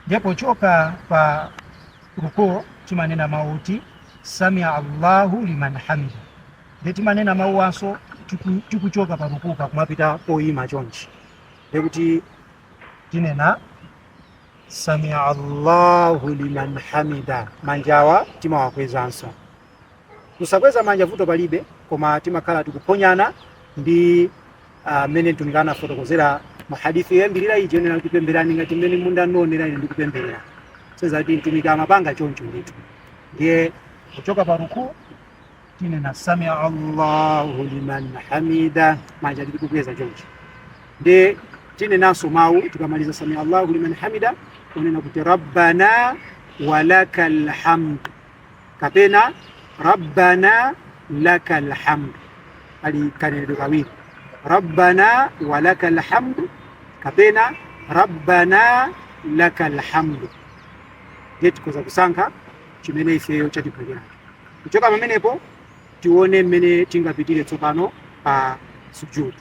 Ndipo pochoka pa rukuu timanena mawu oti samia Allahu liman hamida. Ndiye timanena mawuwanso tikuchoka pa rukuu pakumapita poyima chonchi. Ndiye kuti tinena samia Allahu liman hamida, manjawa timawakwezanso. Kusakweza manja vuto palibe, koma timakhala tikuphonyana ndi mmene Mtumiki anafotokozera mu hadithi yoyambirira ija yonena kuti pempherani ngati mmene mundandionera ine ndikupempherera. Seza kuti Mtumiki amapanga choncho ndithu. Ndiye kuchoka pa rukuu tinena samia Allahu liman hamida, manja tikukweza choncho. Ndiye tinenanso mawu tikamaliza samia Allahu liman hamida onena kuti rabbana walakal hamd kapena rabbana lakal hamd. Ali kanenedwe kawiri, rabbana walakal hamd kapena rabbana lakal hamd. Ndiye tikhoza kusankha chimene ifeyo chatiphwekeracho. Kuchoka pamenepo tione mmene tingapitire tsopano pa sujudu.